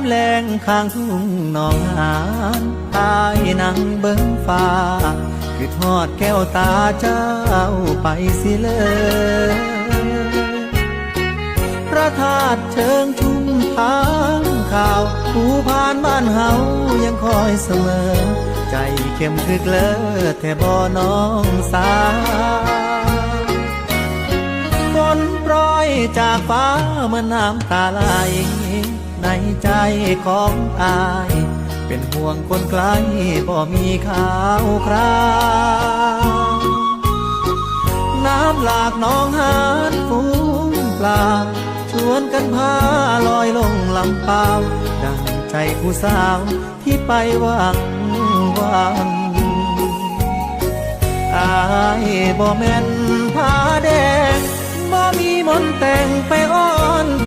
ແລງຂ້າງທົ່ງໜອງຫານ ອາຍນັ່ງເບິ່ງຟ້າ ຄິດຮອດແກ້ວຕາເຈົ້າໄປຊິເລີ. ພະທາດເຊີງຊຸມທາງຂາວ ພູພານບ້ານເຮົາຍັງຄອຍສະເໝີ ໃຈເຂັ້ມຄຶກເລີ ແທ້ບໍ່ນ້ອງສາວ. ຝົນໂປຣຍຈາກຟ້າເໝືອນນ້ຳຕາໄຫຼ ໃນໃຈຂອງອາຍ ເປັນຫ່ວງຄົນໄກບໍ່ມີຂ່າວຄາວ. ນ້ຳຫຼາກໜອງຫານຝູງປາ ຊວນກັນພາລອຍລົງລຳປາວ ດັ່ງໃຈຜູ້ສາວ ທີ່ໄປຫວັງຫວັງ. ອາຍບໍ່ແມ່ນຜ້າແດງ ບໍ່ມີມົນແຕ່ງໄປອ້ອມ